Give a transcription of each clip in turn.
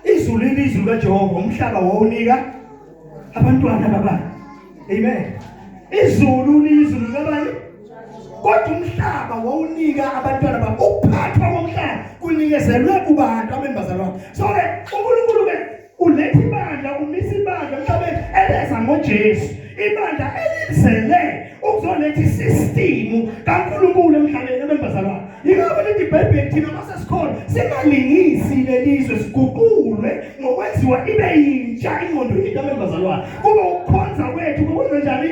Izulu ilizwi likaJehova, umhlaba wawunika abantwana babani. Amen. Izulu lizulu likabani? Kodwa umhlaba wawunika abantwana babo. Ukuphathwa komhlaba kunikezelwe kubantu. Amen bazalwane. So ke uNkulunkulu ke uletha ibandla, umisa ibandla emhlabeni eleza ngoJesu. Ibandla elizele ukuzoletha isistimu kaNkulunkulu emhlabeni. Amen bazalwane. Yingakho lithi iBhayibheli thina mase sikhona singalingisi lelizwe siguqulwe ngokwenziwa ibe yintsha ingqondo yethu. Amen bazalwane. Kuba ukukhonza kwethu kokwenza njani?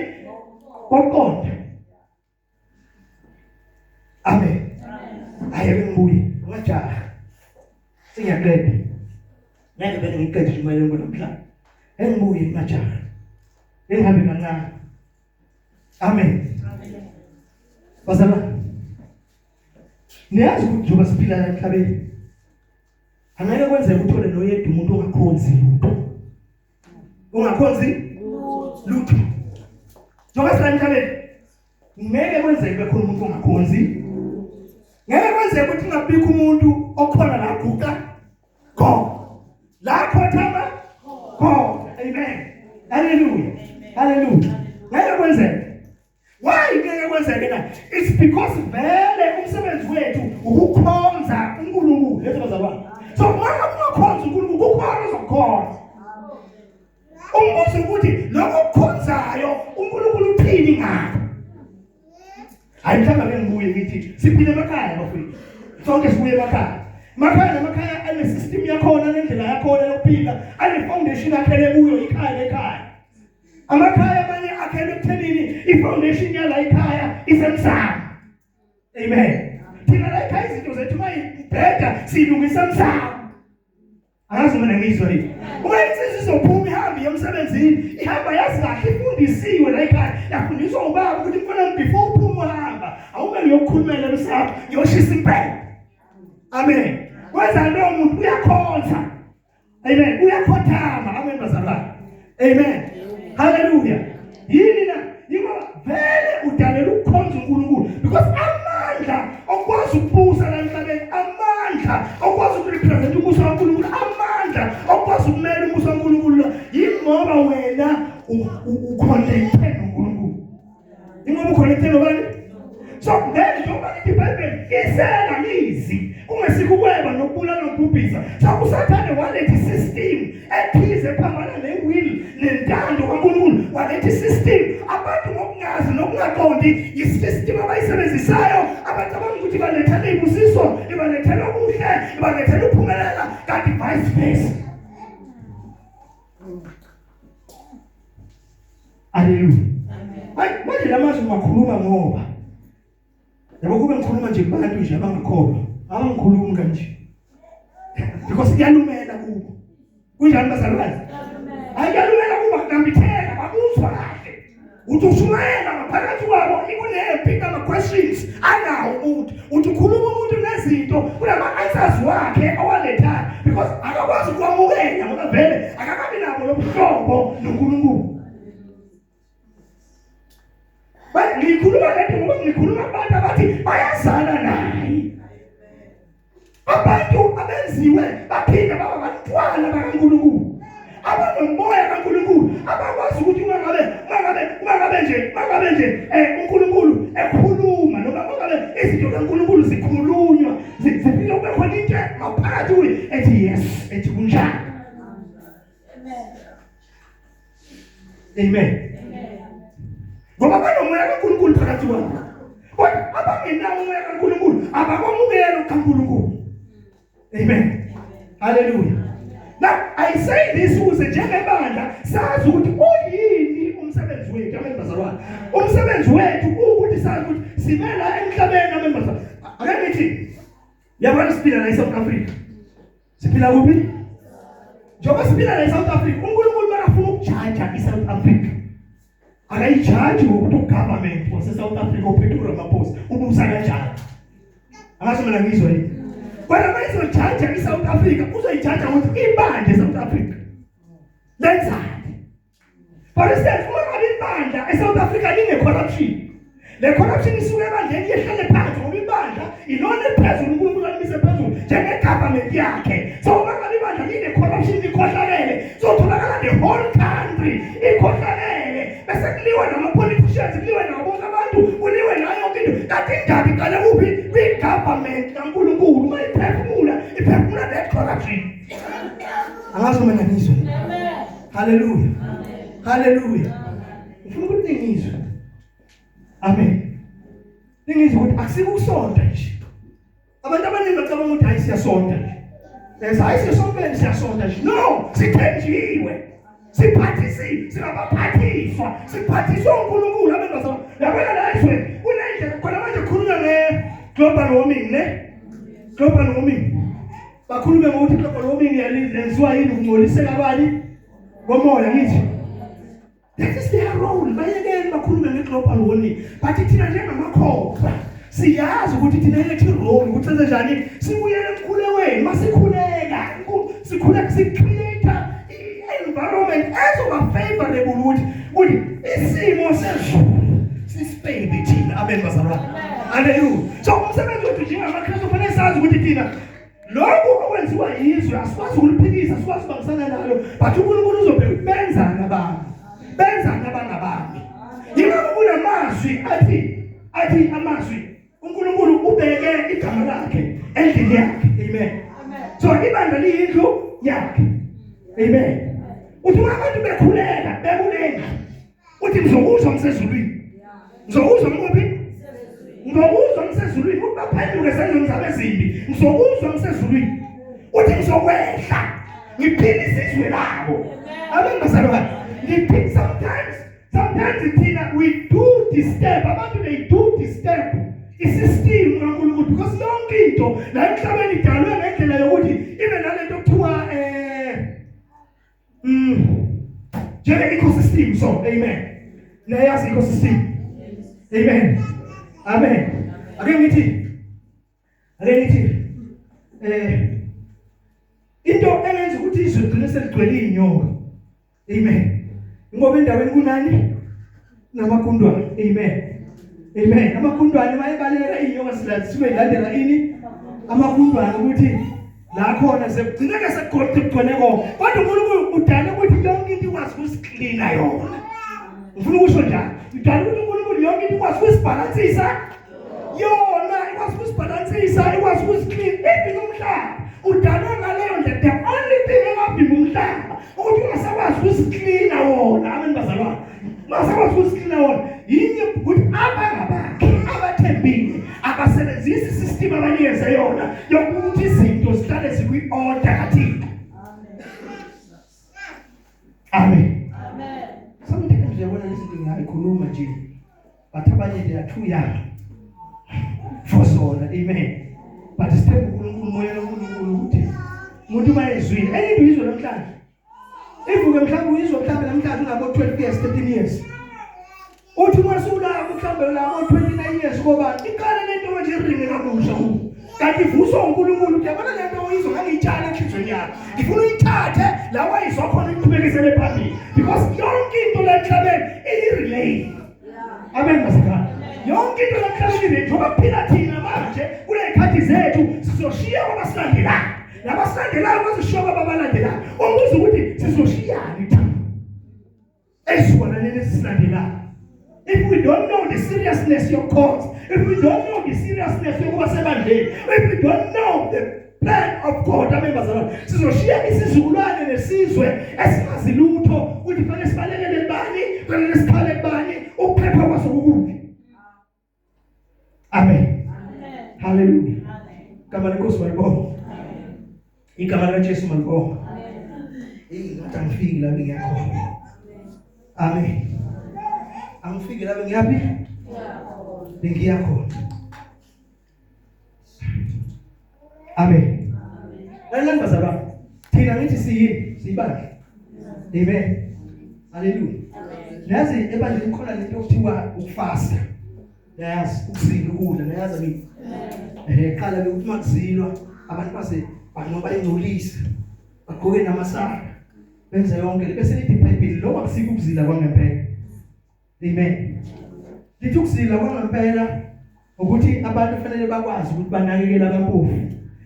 Kokuqonda. Amen. Hayi ake ngibuye. Ungajaha. Sengiyaqeda. Ngeke vele ngiqede nje yonke namhlanje. Engibuye ngingajaha. Engihambe kancane. Amen. Bazalwane. Niyazi ukuthi njengoba siphila la emhlabeni angeke kwenzeke uthole noyedwa umuntu ongakhonzi lutho. Ungakhonzi lutho. Njengoba sila emhlabeni ngeke kwenzeke kube khona umuntu ongakhonzi. Ngeke kwenzeke ukuthi kungabikho umuntu okhona la guqa go. La khothama go. Amen. Hallelujah. Hallelujah. Ngeke kwenzeke. Why ngeke kwenzeke na? It's because vele umsebenzi wethu ukukhonza uNkulunkulu, lezo bazalwane. So uma ungakhonza uNkulunkulu kukhona ozokhonza. Umbuzo ukuthi lokho okukhonzayo uNkulunkulu uthini ngakho? Hayi mhlawumbe ake ngibuye ngithi siphile emakhaya bafowethu. Sonke sibuye emakhaya. Emakhaya namakhaya ane-system yakhona nendlela yakhona yokuphila, ane-foundation akhele kuyo ikhaya nekhaya. Amakhaya amanye akhelwe ekuthenini i-foundation yala ikhaya isemsamo. Amen. Thina la ekhaya izinto zethu mayibheda siyilungisa emsamo. Angazi mina ngizwa yini. Uma insizwa izophuma ihambe iye emsebenzini, ihamba yazi kahle ifundisiwe la ekhaya. Yafundiswa ubaba ukuthi mfana before uphuma uhamba, awume ngiyokukhulumela emsamo, ngiyoshisa impela. Amen. Wenza lowo muntu uyakhonza. Amen. Uyakhothama. Amen bazalwane. Amen. Hallelujah. Yini na? Yingoba vele udalela ukukhonza uNkulunkulu because amandla okwazi ukubusa la emhlabeni, amandla okwazi ukurepresent umbuso kaNkulunkulu, amandla okwazi ukumela umbuso kaNkulunkulu yingoba wena uconnecte noNkulunkulu. Ingoba uconnecte nobani? So then njengoba lithi iBhayibheli isela lizi kungesikho ukweba nokubulala nokubhubhisa. So uSathane waletha isystem ethize ephambana ne-will nentando kaNkulunkulu, waletha isystem abantu ngokungazi nokungaqondi isystem abayisebenzisayo abacabanga ukuthi balethela izibusiso, ibalethela okuhle, ibalethela ukuphumelela kanti vice versa. Haleluya. Hayi manje lamazwi ngiwakhuluma ngoba yabo kube ngikhuluma nje kubantu nje abangakholwa, abangikhulumi kanje. Because kuyalumela kubo. Kunjani bazalwane? Hayi kuyalumela kubo kunambitheka bakuzwa kahle. Uthi ushumayela ngaphakathi kwabo ikunempi nama questions anawo umuntu. Uthi ukhuluma umuntu nezinto kunama answers wakhe awalethayo because akakwazi ukwamukela ngoba vele akakabi nabo lobuhlobo noNkulunkulu. Ngikhuluma lento ngoba ngikhuluma kubantu abathi bayazana naye. Abantu abenziwe baphinde baba abantwana bakaNkulunkulu. Abanomoya kaNkulunkulu abakwazi ukuthi uma ngabe uma ngabe uma ngabe nje uma ngabe nje uNkulunkulu ekhuluma noma uma ngabe izinto kaNkulunkulu zikhulunywa zifike kube khona into ngaphakathi kuye ethi yes ethi kunjalo. Amen. Amen. Ngoba banomoya kaNkulunkulu phakathi kwabo. Kodwa abangenawo umoya kaNkulunkulu abakwamukeli kaNkulunkulu. Amen. Hallelujah. Now I say this ukuze njengebandla sazi ukuthi uyini umsebenzi wethu. Amen bazalwane. Umsebenzi wethu ukuthi sazi ukuthi sime la emhlabeni. Amen bazalwane. Ake ngithi yabona siphila la eSouth Africa. Siphila kuphi? Njengoba siphila la eSouth Africa, uNkulunkulu makafuna ukujaja iSouth Africa. Akayijaji ngokuthi ugovernment wase-South Africa uphethe uRamaphosa ubusa kanjani. Angazi mina ngizwa yini. Kodwa uma izojaja iSouth Africa, uzoyijaja ngokuthi ibandla eSouth Africa lenzani. For instance, uma ngabe ibandla eSouth Africa line corruption, le corruption isuke ebandleni yehlele phansi ngoba ibandla ilona eliphezulu uNkulunkulu alimise phezulu njenge-government. kwi-government yakhe. So uma ngabe ibandla line-corruption, likhohlakele, sotholakala the whole country ikhohlakele, bese kuliwe nama-politicians, kuliwe nabo bonke abantu, kuliwe nayo yonke into. Kanti indaba iqale kuphi? Kwi-government kaNkulunkulu. Uma iphefumula, iphefumula that corruption. Angazi noma nangizwe. Haleluya, haleluya. Ngifuna ukuthi ningizwe. Amen. Ningizwe ukuthi akusiko ukusonta nje. Abantu abaningi bacabanga ukuthi hayi, siyasonta nje. Hayi, siyasonteni, siyasonta nje. No, sithenjiwe. Siphathisiwe, singabaphathiswa, siphathiswa uNkulunkulu. Abantu basaba. Yabona la ezweni kunendlela khona manje, khulunywa nge global warming, ne? Global warming. Bakhulume ngokuthi global warming yenziwa yini? Ukungcoliseka kwani? Komoya, ngithi. That is their role. Bayekeni bakhulume nge-global warming. But thina njengamakhoba siyazi ukuthi thina yethu role ukuthi senze njani, sibuyele emkhulekweni. Masikhuleka, sikhuleka, si-create i-environment ezoba favorable ukuthi isimo sezulu sisifavor thina. Amen, bazalwane. Haleluya. So umsebenzi wethu njengamaKristu, kufanele sazi ukuthi thina lokhu okwenziwa yizwe asikwazi ukuliphikisa, asikwazi ukubambisana nalo, but uNkulunkulu uzobheka ukuthi benzani abantu, benzani abangabami. Yingakho kunamazwi athi amazwi, uNkulunkulu ubeke igama lakhe endlini yakhe. Amen. So ibandla liyindlu yakhe. Amen. Uthi uma abantu bekhuleka bekulendlu, uthi ngizokuzwa ngisezulwini. Ngizokuzwa ngikuphi? Ngizokuzwa ngisezulwini. Ukuthi baphenduke ezenzweni zabo ezimbi, ngizokuzwa ngisezulwini. Uthi ngizokwehla ngiphilise izwe labo. Amen, bazalwane. Ngiphile. Sometimes thina we do disturb abantu, they do disturb isystem kaNkulunkulu, because yonke into la emhlabeni idalwe ngendlela yokuthi ibe nalento okuthiwa njenge ecosystem. So amen, nayazi ecosystem. Amen, amen. Ake ngithi into engenza ukuthi izwe ligcine seligcwele inyoka, amen, ngoba endaweni kunani? Namagundwane. Amen, amen. Amagundwane mayebaleka, inyoka sibe ilandela ini? Amagundwane, ukuthi la khona sekugcineke sekugcwele, kugcwele konke. Kodwa uNkulunkulu udale ukuthi yonke into ikwazi ukusiklina yona. Ngifuna ukusho njalo, udale ukuthi uNkulunkulu yonke into ikwazi ukusibhalansisa yona, ikwazi ukusibhalansisa, ikwazi ukuziklina. Even umhlaba udalwe ngaleyo ndlela. The only thing engavimba umhlaba ukuthi ungasakwazi ukuziklina wona, amen bazalwane, ungasakwazi ukuziklina wona, yinye, ukuthi abangabakhe abathembile abasebenzisi isystem abanikeze yona yokuthi izinto zihlale zikwi-order kaThixo. Amen. Amen. Sometimes uyabona lezi zinto ngiyayikhuluma nje, but abanye they are too young for zona. Amen. But sithemba uNkulunkulu, umoya kaNkulunkulu, ukuthi umuntu uma ezwile enye into uyizwe namhlanje, ivuke mhlawumbe uyizwe mhlawumbe namhlanje unabo 12 years, 13 years, uthi uma usulapho mhlawumbe labo 29 years, ngoba iqale lento manje iringe kabusha kubo, kanti ivuswa uNkulunkulu. Uyabona lento oyizwa, ngangiyitshala enhliziyweni yakho, ngifuna uyithathe la wayizwa khona, uyiqhubekisele phambili, because yonke into la emhlabeni iyi-relay. Amen, bazalwane. Yonke into la emhlabeni, njengoba kuphila thina manje kuley'khathi zethu, sizoshiya kwabasilandelayo, nabasilandelayo bazoshiya kwababalandelayo. Umbuzo ukuthi sizoshiyani thina esizukulwaneni esilandelayo if we don't know the seriousness yokukhonza, if we don't know the seriousness yokuba sebandleni, if we don't know the plan of God? Amen, bazalwane. Sizoshiya isizukulwane nesizwe esingazi lutho ukuthi fanele sibalekele kubani, fanele sikhale kubani, ukuphepha kwaso kukuphi. Amen. Amen. Haleluya. Amen. Igama lenkosi malibonga. Igama likaJesu malibonga. Amen. Hey, ngathi angifiki la bengiyakhona. Amen. Angifiki la bengiyaphi? Bengiya khona. Amen. Lalelani bazalwane. Thina ngithi siyini? Siyibandla. Amen. Haleluya. Nazi ebandleni khona lento okuthiwa ukufasta. Yazi ukuzila ukudla, nayazi ngithi. Qala ke ukuthi makuzilwa abantu base banqoba ingcolisa. Bagqoke namasaka. Benze yonke le, bese lithi iBhayibheli lo akusiko ukuzila kwangempela. Amen. Lithi ukuzila kwangempela ukuthi abantu kufanele bakwazi ukuthi banakekele abampofu.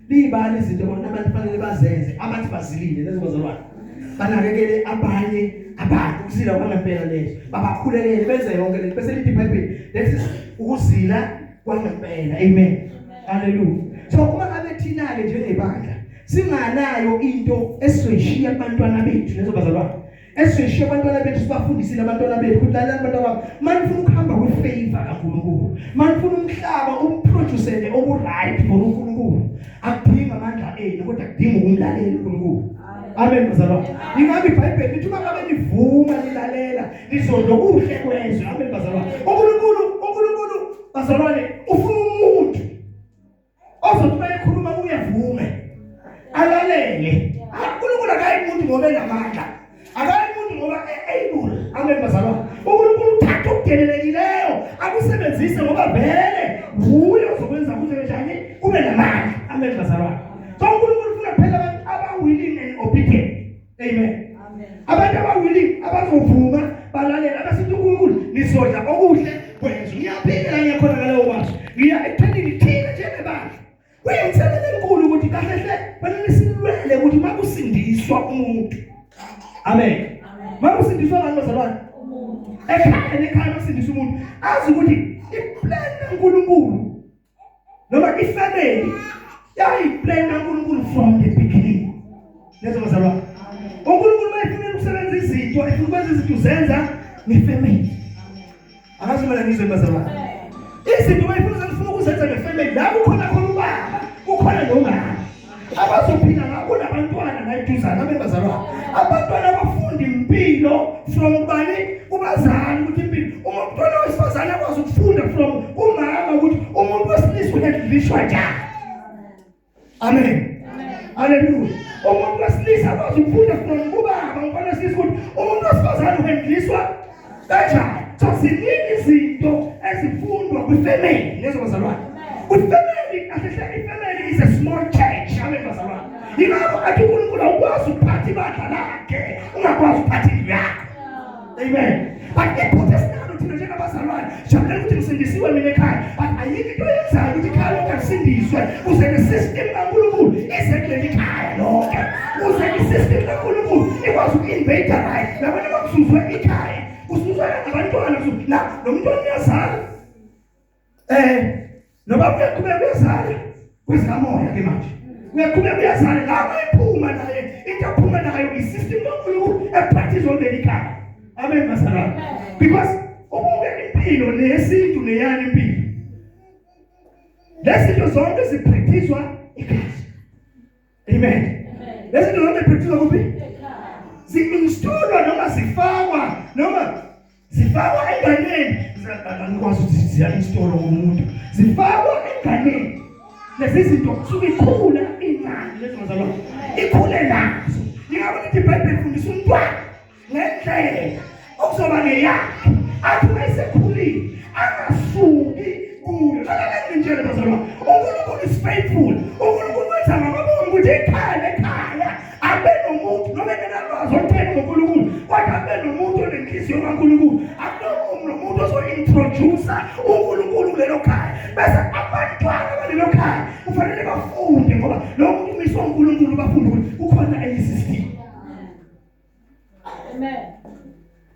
Liyibala izinto abantu abantu fanele bazenze abathi bazilile lezo bazalwane. Banakekele abanye abantu ukuzila kwangempela lezo. Babakhulekele benze yonke lento bese lithi iBhayibheli that is ukuzila kwangempela. Amen. Hallelujah. So uma ngabe thina ke njengebandla singanayo into esizoyishiya kubantwana bethu lezo bazalwane. Esishiya abantwana bethu sibafundisile abantwana bethu ukuthi lalelani abantwana bami manifuna ukuhamba kwi-favor kaNkulunkulu manifuna umhlaba umproducele oku-right for uNkulunkulu akudingi amandla enu kodwa kudinga ukumlalela uNkulunkulu. Amen bazalwane. Ingabe iBhayibheli lithi uma ngabe nivuma nilalela nizodla okuhle kwezwe. Amen bazalwane. uNkulunkulu uNkulunkulu bazalwane ufuna umuntu ozothi uma ekhuluma uyavume alalele. uNkulunkulu akayi umuntu ngoba enamandla, akayi umuntu ngoba e-able. Amen bazalwane. uNkulunkulu uthatha okudelelekileyo akusebenzise ngoba vele nguye ozokwenza ukuthi kanjani ube namandla. Amen bazalwane. So uNkulunkulu ufuna kuphela abantu aba-willing and obedient. Amen. Abantu abawilling abazovuma balalela abasithi uNkulunkulu nizodla okuhle kwezwe. Ngiyaphila la ngiyakhona ngaleyo mazwi. Ngiya ekuthenini thina njengebandla. Kuyinselelo enkulu ukuthi kahle hle fanele silwele ukuthi makusindiswa umuntu. Amen. Makusindiswa abantu bazalwane. Ekhaya nekhaya makusindiswa umuntu azi ukuthi iplan kaNkulunkulu noma ifamily yayiplan kaNkulunkulu from the beginning. Lezo bazalwane. uNkulunkulu mayefuna ukusebenza izinto, efuna ukwenza izinto uzenza ngefamily. Akazi mina ngizwe bazalwane. Izinto mayefuna ufuna ukuzenza ngefamily la kukhona khona ubaba, kukhona nomama. Abazophila ngakho nabantwana la eduzane abe bazalwane. Abantwana abafunda impilo from bani kubazali ukuthi impilo uma umntwana wesifazane akwazi ukufunda from kumama ukuthi umuntu wesilisa uhandlishwa njani. Amen. Haleluya. Umuntu wesilisa akwazi ukufunda from kubaba umfana wesilisa ukuthi umuntu wesifazane uhandliswa kanjani. So ziningi izinto ezifundwa kwifamily lezo bazalwane. Kwifamily kahle hle ifamily is a small church. Amen bazalwane. Yingakho athi uNkulunkulu awukwazi ukuphatha ibandla lakhe ungakwazi ukuphatha indlu yakho. Amen. But iphutha esinalo thina njengabazalwane, jabulela ukuthi ngisindisiwe mina ekhaya, but ayikho into oyenzayo ukuthi ikhaya lonke lisindiswe kuze ne-system kaNkulunkulu ize kuleli khaya lonke. Kuze i-system kaNkulunkulu ikwazi uku-invade right. Nabona bakuzuzwe ikhaya, kuzuzwe nabantwana, la lo mntwana uyazala. Noma uyaqhubeka uyazala kwezikamoya ke manje. Uyaqhubeka uyazala lapho ephuma naye into aphuma nayo isystem kaNkulunkulu epractice omele ikhaya. Amen bazalwane. Because ubuke impilo neyesintu neyani impilo. Lezi zinto zonke zipracticewa ekhaya. Amen. Lezi zinto zonke zipracticewa kuphi? Zi-installwa noma zifakwa noma zifakwa enganeni. Angikwazi ukuthi ziya-installwa ngomuntu. Zifakwa enganeni. Lezi zinto kusuke ikhula incane lezo bazalwane. Ikhule nazo. Yingakho lithi iBhayibheli ifundisa umntwana ngendlela okuzoba ngeyakhe athi uma esekhulile angasuki kuyo. Lalela ngintshele bazalwane, uNkulunkulu is faithful. uNkulunkulu wenza ngamabomu ukuthi ekhaya nekhaya abe nomuntu noma engenalwazi olutheni ngoNkulunkulu kodwa abe nomuntu onenhliziyo kaNkulunkulu, abe nomuntu ozo-introduce uNkulunkulu kulelo khaya, bese abantwana balelo khaya kufanele bafunde ngoba lo muntu umiswa uNkulunkulu, bafunde ukuthi kukhona enye system. Amen.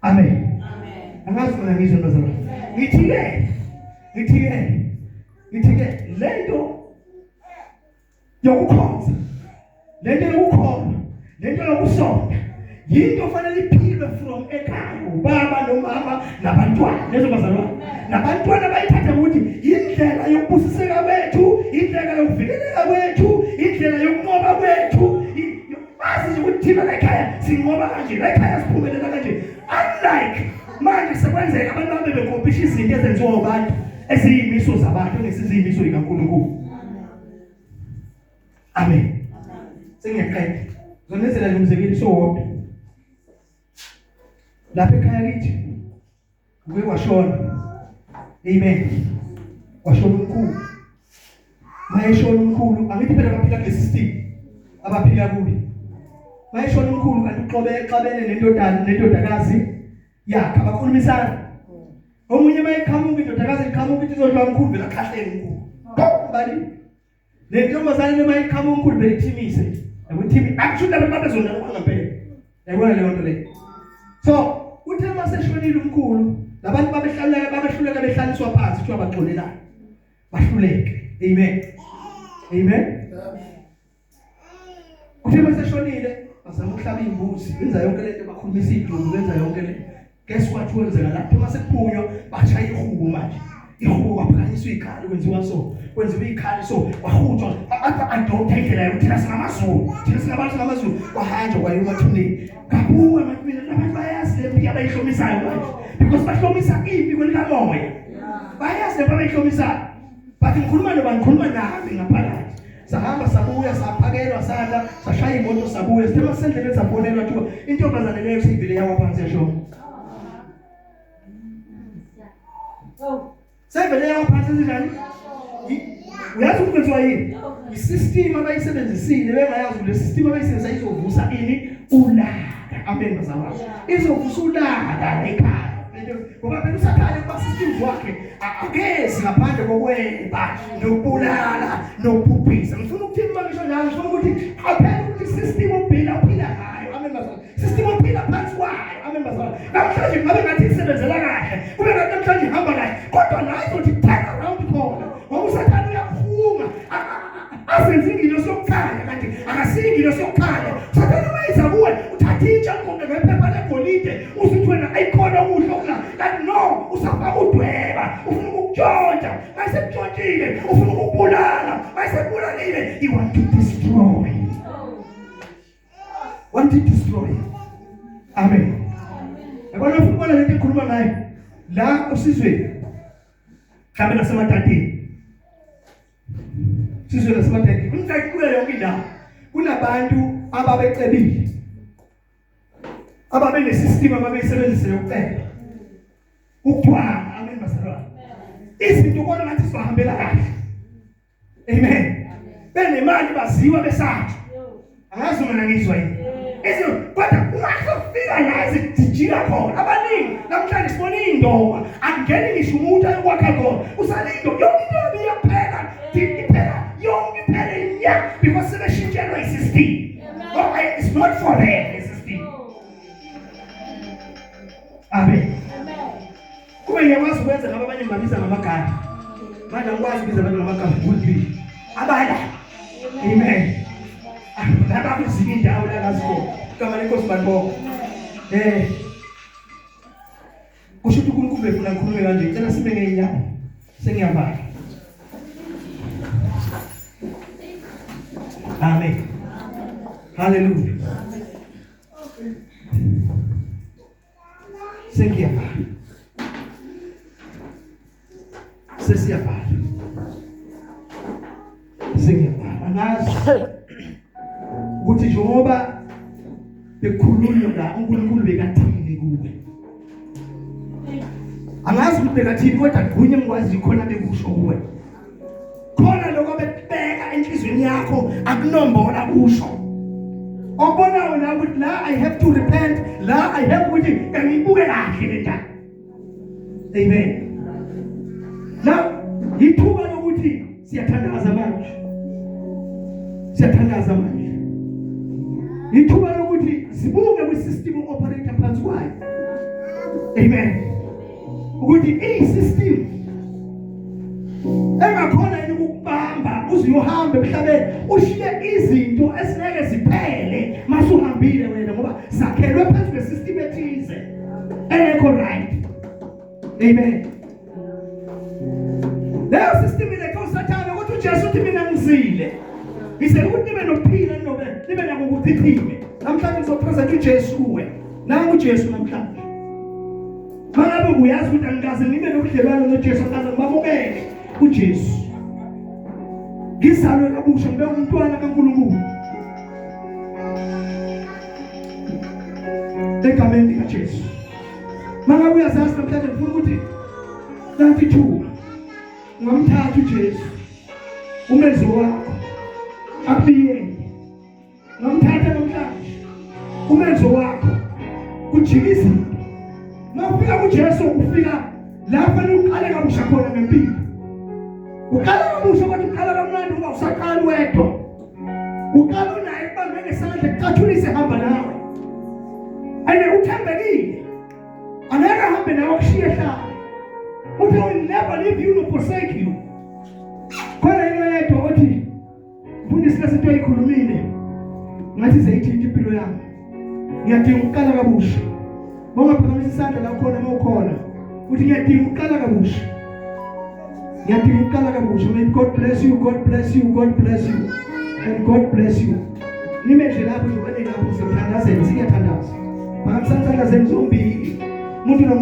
Amen. Amen. Angazi mina ngizwe bazalwane. Ngithi-ke, ngithi-ke, ngithi-ke lento yokukhonza, lento yokukholwa, lento yokusonta yinto ofanele iphilwe from ekhaya, ubaba nomama nabantwana. Lezo bazalwane. Nabantwana bayithatha ukuthi indlela yokubusiseka kwethu, indlela yokuvikeleka kwethu, indlela yokunqoba kwethu. Bazi nje ukuthi thina la ekhaya sinqoba kanje, la ekhaya siphumelela kanje. Unlike manje sekwenzeka abantu babe bekopisha izinto ezenziwa abantu eziyimiso zabantu engesizimiso zikaNkulunkulu. Amen. Sengiyaqeda. Ngizonenzela nje umzekeliso owodwa. Lapha ekhaya kithi kuke kwashona. Amen. Kwashona umkhulu. Mayeshona umkhulu, angithi phela baphila kule system abaphila kuyo. Mayeshona umkhulu kanti uxobe exabene nendodana nendodakazi yakhe abakhulumisana. Omunye mayeqhamuka indodakazi iqhamuka ithi izodla umkhulu vela khahlele umkhulu. Bali. Le ntombazane noma iqhamuka umkhulu beyithimise nje. Yabo ithimi akusho ukuthi abantu babezondana kwangempela. Yayibona leyo nto leyo. So uthe maseshonile umkhulu labantu babehluleka babehluleka behlaliswa phansi kuthiwa baxolelana. Bahluleke. Amen. Amen. Uthe maseshonile bazama ukuhlaba imbuzi benza yonke lento bakhulumisa idumbu benza yonke le. Guess what wenzeka lapho masekuphunywa bashaya ihubo manje. Ihubo kwaphakanyiswa ikhali kwenziwa so kwenziwa ikhali so kwahutshwa ba-adopta indlela yokuthi thina singamaZulu thina singabantu singamaZulu kwahanjwa kwayiwa emathuneni kabuwe emathuneni labantu bayazi le mpi abayihlomisayo manje because bahlomisa impi kwelikamoya bayazi le mpi abayihlomisayo but ngikhuluma noba ngikhuluma nami ngaphakathi sahamba sabuya saphakelwa sadla sashaya imoto sabuya sithe masendleleni safonelwa kuthiwa intombazane leyo seyivele yawa phansi yashona seyivele yawa phansi sinjani uyazi ukuthi kwenziwa yini isystem abayisebenzisile bengayazi le system abayisebenzisa izovusa ini ulaka amen bazalwane izovusa ulaka ekhaya ngoba phela usathane kuba systems wakhe akezi ngaphandle kokweba nokubulala nokubhubhisa ngifuna ukuthini uma ngisho njalo ngifuna ukuthi qaphela ukuthi system ophila uphila ngayo amen bazalwane system ophila phansi kwayo amen bazalwane namhlanje ngabe ngathi isebenzela kahle kube ngathi namhlanje ihamba kahle kodwa la izothi turn around khona ngoba usathane uyakhunga azenze ingilosi yokukhanya kanti akasiyo ingilosi yokukhanya usathane uma iza kuwe uthatha intsha mgombe ngephepha legolide usuthi wena ayikhona okuhle okuna kanti no usafaka udweba ufuna ukukutshontsha mayisekutshontshile ufuna ukukubulala mayisekubulalile he want to destroy want to destroy amen yabona ufuna ukubona lento ekhuluma ngayo la usizweni mhlawumbe nasemadadeni sizwe nasemadadeni in fact kuyo yonke indawo kunabantu ababecebile ababe nesystem ababeyisebenzisa yokuceba ukuthwala amen bazalwane izinto ubona ngathi sibahambela kahle amen benemali baziwa besathu angazi mina ngizwa yini izinto kodwa uma sofika la zijika khona abaningi namhlanje sibona iy'ndonga akungeni ngisho umuntu ayokwakha khona usalindo yonke into yabo iyaphela iphela yonke iphele nya because sebeshintshelwa i-system oh, it's not for them the system amen kube ngiyakwazi ukwenza ngaba abanye ngibabiza ngamagama manje angikwazi ukubiza abantu ngamagama would be abala amen laba kwezinye indawo la ngazi khona igama lenkosi balibonga kusho ukuthi uNkulunkulu befuna ngikhulume kanje ngicela sime ngeenyawo sengiyavala amen haleluya sengiyabhala sesiyabhala sengiyabhala angazi ukuthi njengoba bekukhulunywa la uNkulunkulu bekathini kuwe angazi ukuthi bekathini kodwa kunye ngikwazi khona bekusho kuwe khona lokho bekubeka enhlizweni yakho akunombola kusho obonayo la ukuthi la I have to repent la I have ukuthi ngibuke kahle le ndaba amen la ithuba lokuthi siyathandaza manje siyathandaza manje ithuba lokuthi sibuke kwi-system operator phansi kwayo amen ukuthi iyi-system engakhona yini ukukubamba uze uyohamba emhlabeni ushiye izinto esingeke ziphele masuhambile wena ngoba sakhelwe phezu kwesystem ethize engekho right amen leyo system ilethe usathane ukuthi uJesu uthi mina ngizile ngizele ukuthi nibe nokuphila ninobe nibe nako kuchichime namhlanje ngizopresent uJesu kuwe nangu uJesu namhlanje mangabe uyazi ukuthi angikaze ngibe nobudlelwano noJesu angikaze ngibamukele uJesu ngizalwe kabusha ngibe umntwana kaNkulunkulu egameni likaJesu mangabe uyazazi namhlanje ngifuna ukuthi nanti ithuba ungamthatha uJesu umenzi wakho akubiyele ngamthatha namhlanje umenzo wakho kujika izinto mawufika kuJesu ufika la fanele uqale kabusha khona ngempilo uqala kabusha kodwa uqala kamnandi ngoba Ngoba usaqala wedwa. Uqala unaye kubambe ngesandla kucathulise hamba nawe. And uthembekile. Angeke ahambe nawe akushiye ehlale. Uthi I will never leave you nor forsake you. Khona into yedwa othi mfundisi lesinto oyikhulumile ngathi seyithinta impilo yami. Ngiyadinga ukuqala kabusha. Bongaphakamisa isandla la khona uma ukhona. Uthi ngiyadinga ukuqala kabusha. Ngiyadinga ukuqala kabusha. May God bless you, God bless you, God bless you. And God bless you. Nime nje lapho nje bane lapho siyothandazela, siyathandaza. Phakamisani isandla zenu zombili. Umuntu nomuntu.